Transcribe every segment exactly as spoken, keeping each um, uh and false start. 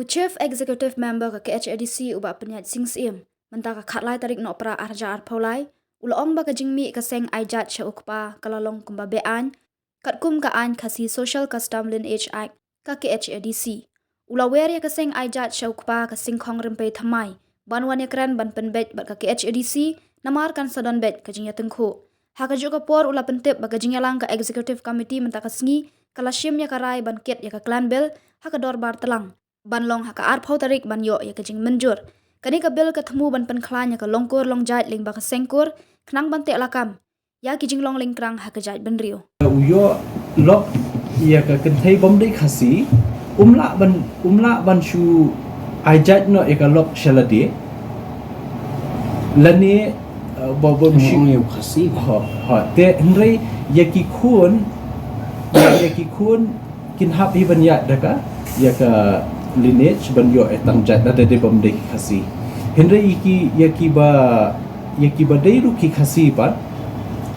Chief Executive Member ka KHADC u Bah Pynïaid Sing Syiem, mynta ka khatlai tarik Nohprah arhajar arphew lai, u la ong ba ka jingmih ka seng ai jait sha u kpa ka la long kumba be-aiñ, katkum ka aiñ Khasi Social Custom Lineage Act ka KHADC. U la wer ïa ka seng ai jait sha u kpa ka Syngkhong Rympei Thymmai ban wan ïakren ban pynbeit bad ka KHADC, namar kan sa don beit ka jingïatyngkhuh. Ha kajuh ka por u la pyntip ba ka jingïalang ka Executive Committee mynta ka sngi ka la shim ïa ka rai ban kit ïa ka Clan Bill ha ka dorbar tlang ban long ha ka arphew tarik ban ïoh ïa ka jingmynjur. Kane ka bill ka thmu ban pynkhlaiñ ïa ka longkur longjait lyngba ka seng kur, khnang ban teh lakam ïa ki jinglong lyngkrang ha ka jaitbynriew. U ïoh lok ïa ka kynthei bym dei Khasi, um lah ban, um lah ban shu ai jait noh ïa ka lok sha lade, lane, uh, ba, bym shu ïa u Khasi. Ho, ho, te hynrei ïa ki khun, ïa ki khun kin hap hi ban ïaid da ka, ïa ka lineage ban ïoh ïa tang jait lada dei bym dei ki Khasi. Hynrei ïa ki, ïa ki ba, ïa ki ba dei ruh ki Khasi pat,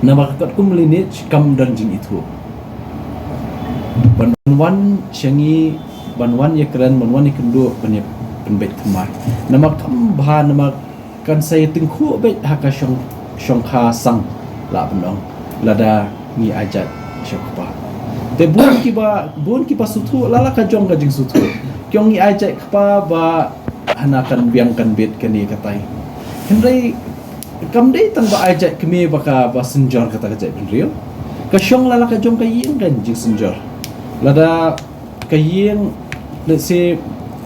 namar ka katkum lineage kam don jingithuh. Ban wan sha ngi, ban wan ïakren, ban wan ïakynduh, ban ïa pynbeit thymmai. Namar kam bha, namar kan sa ïatyngkhuh beit ha ka shong, shongkha sang, lah ban ong, lada ngi ai jait sha u kpa. Te bun kiba, bun kiba sngewthuh la la ka jong ka jingsngewthuh. Ki ong ngi ai jait kpa ba hana kan biang kan bit kane katai. Hynrei kam dei tang ba ai jait kmie ba ka, ba synjor kata ka jaitbynriew. Ka shong la la ka jong ka ïing kan jingsynjor. Lada ka ïing, let's say,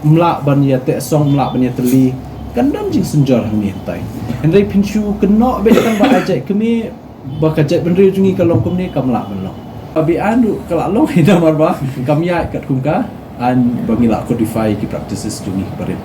mlah ban ïa teh song, mlah ban ïa tylli, kan don jingsynjor hangne hangtai. Hynrei phin shu kynnoh beit tang ba ai jait kmie ba ka jaitbynriew jong ngi ka long kumne, kam lah ban long. Ba be-aiñ ruh ka lah long hi namar ba kam ïaid katkum ka aiñ ba ngi lah codify ki practices jong ngi barim.